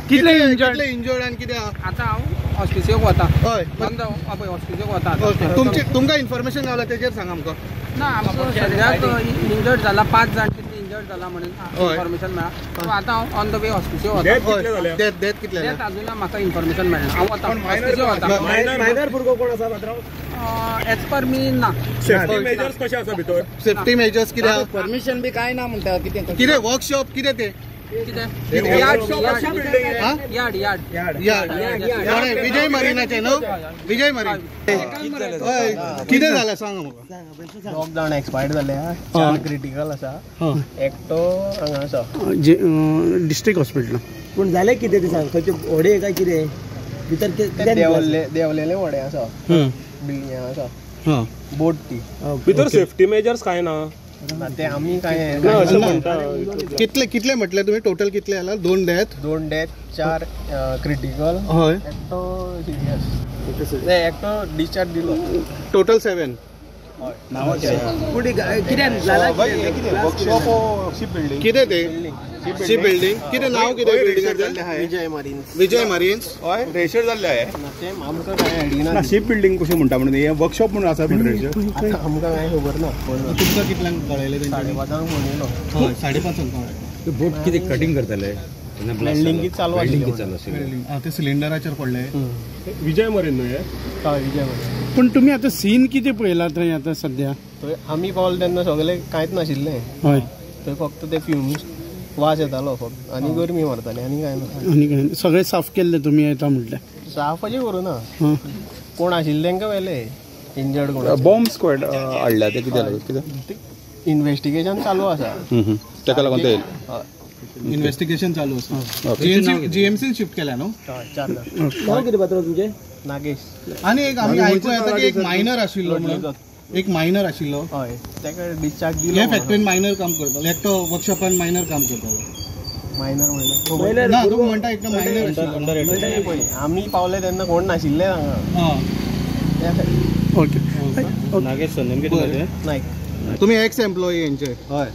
कितले इंजर्ड आनी कितें आतां हांव हॉस्पिसियोक वता. हय, बंद पळय हॉस्पिसियोक वता. तुमचे तुमकां इन्फॉर्मेशन गावला तेजेर सांग आमकां. ना, आमकां सद्याक इंजर्ड जाला 5 जाण कितले इंजर्ड जाला म्हणून इन्फॉर्मेशन मेळ्ळा. सो आतां हांव ऑन the वे हॉस्पिसियोक वता. डेथ कितले? डेथ अजून म्हाका इन्फॉर्मेशन मेळना. हांव वता हॉस्पिसियोक वता. मायनर भुरगो कोण आसा पात्रांव? एज पर मी ना. सेफ्टी मेजर्स कशे आसा भितर? सेफ्टी मेजर्स कितें? परमिशन बी काय ना म्हणटा. कितें कितें वर्कशॉप कितें ते? यार्ड यार्ड यार्ड विजय मरीनाचे न्हू? विजय मरीन. हय, कितें जालें सांग म्हाका. 2 जाण एक्सपायर्ड जाले, 4 क्रिटिकल आसा, एकटो हांगा आसा डिस्ट्रिक्ट हॉस्पिटल. पूण जालें कितें तें सांग. खंयचे व्हडें काय कितें भितर देंवलेलें व्हडें आसा, बिल्डिंग आसा, बोट ती. भितर सेफ्टी मेजर्स काय ना ते आमी काय कितले कितले म्हटले तुम्ही टोटल कितले आला? 2 डेथ, 2 डेथ, 4 क्रिटिकल, हय, एकटो सिरियस, एकटो डिस्चार्ज दिलो. टोटल 7. कितें ते शिप बिल्डिंग कितें नांव कितें बिल्डिंगाचें? विजय मरीन्स. विजय मरीन्स. हय, रेशर जाल्ले आहे. आमकां कांय आयडिया ना. शिप बिल्डिंग कशें म्हणटा म्हणून हें वर्कशॉप म्हणून आसा म्हणटा. आमकां कांय खबर ना. तुमकां कितल्यांक कळयलें? 5:30 फोन येयलो. हय, 5:30 कळ्ळें. बोट कितें कटिंग करताले? वेल्डिंग चालू आशिल्लें. ते सिलिंडराचेर पडले. विजय मरीन न्हय? हय, विजय मरीन. पूण तुमी आतां सीन कितें पळयला थंय आतां सद्या? थंय आमी पावले तेन्ना सगळें कांयच नाशिल्लें. हय, थंय फक्त ते फ्युम्स वास येतालो फक्त आनी गरमी मारताली आनी कांय ना. आनी कांय सगळें साफ केल्लें तुमी येता म्हटलें? साफ अशें करूं ना, कोण आशिल्ले तांकां व्हेले इंजर्ड. कोण बॉम्ब स्क्वॉड हाडल्या ते कितें लागून कितें इन्वेस्टिगेशन चालू आसा ताका लागून ते इन्वेस्टिगेशन चालू आसा. जीएमसीन शिफ्ट केल्या न्हू? 4 जाण. नांव कितें पात्रांव तुमचें? नागेश. आनी एक आमी आयकूं येता की एक मायनर आशिल्लो म्हणून. एक मायनर आशिल्लो. हय, ताका डिस्चार्ज दिलो. हे फॅक्टरीन मायनर काम करतालो एकटो, वर्कशॉपान मायनर काम करतालो. मायनर म्हणल्यार ना, तूं म्हणटा एकटो मायनर आशिल्लो. आमी पावले तेन्ना कोण नाशिल्ले हांगा. ओके, नागेश सरनेम कितें? नायक. तुमी एक्स एम्प्लॉई हेंचे? हय.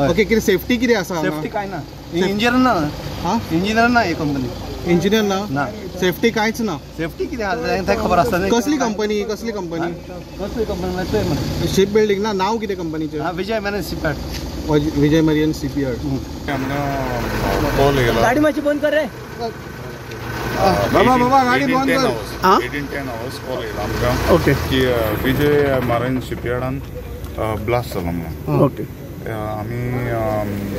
ओके, कितें सेफ्टी कितें आसा? सेफ्टी कांय ना. इंजिनियर ना. हां, इंजिनियर ना ही कंपनी. इंजिनियर ना? ना. सेफ्टी कांयच ना. सेफ्टी कितें आसा तें खबर आसता. कसली कंपनी? कसली कंपनी? कसली कंपनी म्हळ्यार शिप बिल्डिंग ना. नांव कितें कंपनीचें? Vijay Marine shipyard. Vijay Marine shipyard. Call येयला. गाडी मातशी बंद कर रे बाबा. बाबा गाडी बंद कर. 18:10 आवर्स कॉल येयला आमकां. ओके. की विजय मरीन शिपयार्डान ब्लास्ट जालो म्हणून. ओके. आमी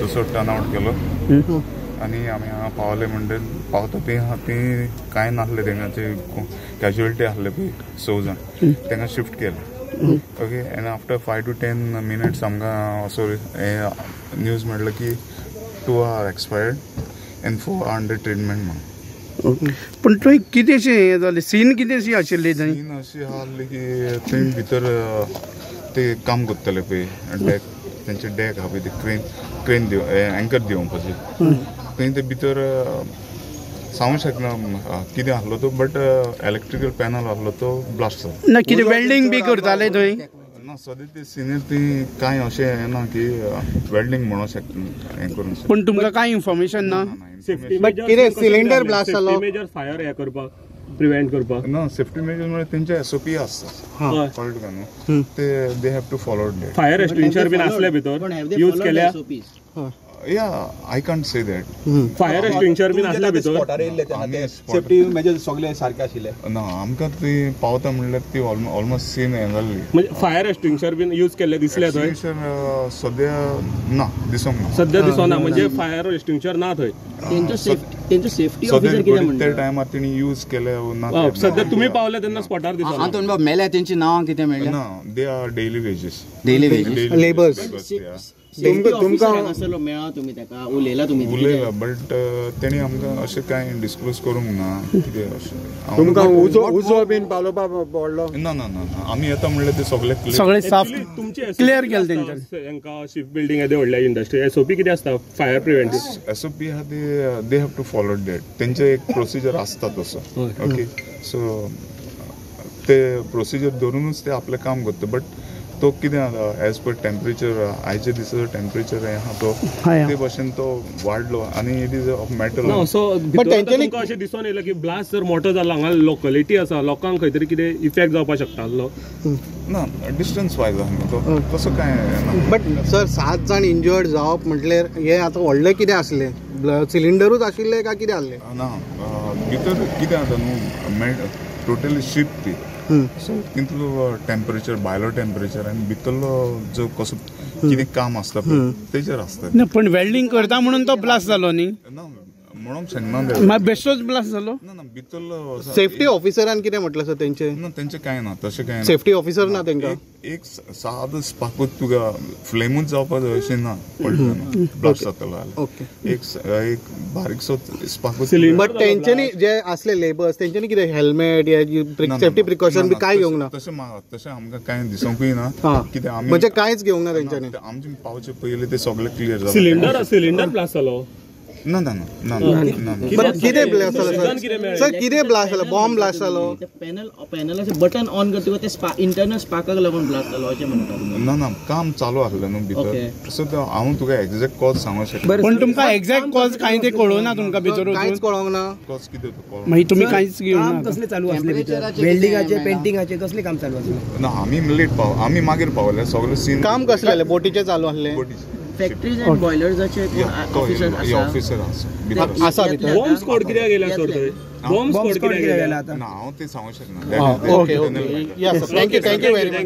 जसो टर्न आवट केलो आनी आमी हांगा पावले म्हणटे पावता ती ती कांय नासले तेंकाचे कॅज्युअलिटी आसले पळय 6 जाण, तांकां शिफ्ट केले. Okay, and after 5 to 10 minutes आमकां असो न्यूज मेळ्ळो की 2 are expired and 4 are under treatment म्हणून. पूण थंय कितेंशें हें जालें? सीन कितेंशी आशिल्ली थंय? सीन अशी आसली की थंय भितर ते काम करताले पळय डॅक, तेंचे डॅक आहा पळय ते क्रेन क्रेन दिव एंकर दिवपाचे थंय ते भितर सांगूंक शकना कितें आसलो तो, बट इलेक्ट्रिकल पॅनल आसलो तो ब्लास्ट जालो. ना कितें वेल्डिंग बी करताले थंय? ना, सद्या ते सिनीर ती कांय अशें हें ना की वेल्डिंग म्हणूंक शकता हें करूंक शकता. पूण तुमकां कांय इन्फॉर्मेशन ना? कितें सिलिंडर ब्लास्ट जालो? मेजर फायर हें करपाक प्रिवेंट करपाक ना. सेफ्टी मेजर म्हळ्यार तेंचे एसओपी आसता, कळ्ळें तुका न्हू, ते they have to follow that. Fire extinguisher बीन आसले भितर यूज केल्या? Yeah, I can't say that. Fire extinguisher बीन आसले भितर? सेफ्टी मेजर सगळे सारके आशिल्ले ना. आमकां ती पावता म्हणल्यार ती ऑलमोस्ट सीन हें जाल्ली. म्हणजे फायर एक्सटिंग्विशर बीन यूज केल्ले दिसले थंय? सद्या ना, दिसोंक ना. सद्या दिसोना म्हणजे फायर एक्सटिंग्विशर ना थंय. तेंचो सेफ्टी ऑफिसर कितें म्हणटा? त्या टायमार तेणी यूज केले ना. सद्या तुमी पावले तेन्ना स्पॉटार दिसना. आंतोन बाब मेल्या तेंची नांवां कितें मेळ्ळ्या? ना, they are daily wages. Daily wages labours. तुमकां मेळा तुमी ताका उलयला तुमी? उलयला, बट तेणी आमकां अशें कांय डिस्क्लोज करूंक ना कितें अशें. तुमकां उजो बीन पालोवपाक पडलो? ना ना ना, आमी येता म्हणल्यार ते सगळे सगळे साफ क्लियर केले तेंच्यानी. हांकां शिप बिल्डिंग येदे व्हडल्या इंडस्ट्री एसओपी कितें आसता फायर प्रिवेंटीव? एसओपी आहा ते they have to follow that. तेंचे एक प्रोसिजर आसता तसो. ओके, सो ते प्रोसिजर धरुनूच ते आपलें काम करता, बट तो कितें जाता एज पर टेम्परेचर आयच्या दिसाचो टेम्परेचर हें आहा तो ते भशेन तो वाडलो आनी it is of metal. So तुमकां अशें दिसून येयलें की ब्लास्ट जर मोठो जाला हांगा लोकलिटी आसा लोकांक खंय तरी कितें इफेक्ट जावपाक शकता आहलो? ना, डिस्टन्स वायज आहा न्हू तो, तसो कांय. बट सर 7 जाण इंजर्ड जावप म्हटल्यार हें आतां व्हडलें कितें आसलें? सिलिंडरूच आशिल्लें काय कितें आहलें? ना, भितर कितें जाता न्हू टोटली शीप ती, सो तितलो टेम्परेचर भायलो टेम्परेचर आनी भितरलो जो कसो कितें काम आसता पळय तेजेर आसता. ना पण वेल्डिंग करता म्हणून तो ब्लास्ट जालो न्ही? ना म्हणूंक शकना, मागीर बेश्टोच ब्लास्ट जालो. ना ना, भितरलो सेफ्टी ऑफिसरान कितें म्हटलें सर तेंचे? ना तेंचें कांय ना, तशें कांय ना. सेफ्टी ऑफिसर ना तेंकां? एक सादो स्पार्कूच तुका फ्लेमूच जावपा जाय अशें ना, पडटा ब्लास्ट जातलो जाल्यार. ओके, एक बारीकसो स्पार्कूच. बट तेंच्यांनी जे आसले लेबर्स तेंच्यांनी कितें हेल्मेट या सेफ्टी प्रिकॉशन बी कांय घेवंक ना? तशें आमकां कांय दिसूंकूय ना. कितें आमी म्हणजे कांयच घेवंक ना तेंच्यांनी? आमचे पावचे पयलीं ते सगळें क्लियर जालें. सिलिंडर ब्लास्ट जालो? ना ना ना ना. कितें ब्लास्ट जालो सर? कितें ब्लास्ट जालो? बॉम्ब ब्लास्ट जालो? पॅनलाचे बटन ऑन करतकच ते इंटरनल स्पार्काक लागून ब्लास्ट जालो अशें म्हणटा. ना ना, काम चालू आसलें न्हू भितर, सो हांव तुका एग्जॅक्ट कॉज सांगूंक शकना. पण तुमकां एग्जॅक्ट कॉज कांय ते कळोना तुमकां भितर? कांयच कळोंक ना. कॉज कितें तो मागीर तुमी कांयच घेवना? कसलें चालू आसलें भितर? वेल्डिंगाचें पेंटिंगाचें कसलें काम चालू आसलें? ना, आमी लेट पाव, आमी मागीर पावले. सगळें सीन काम कसलें जालें? बोटीचें चालू आसलें? फॅक्टरीज अँड बॉयलर्साचे ऑफिसर आसा भितर. बॉम्ब स्क्वॉड कित्याक गेला सर थंय? बॉम्ब स्क्वॉड कित्याक गेला? ना, हांव तें सांगूंक शकना. Okay okay, yes sir, thank you, thank you very much.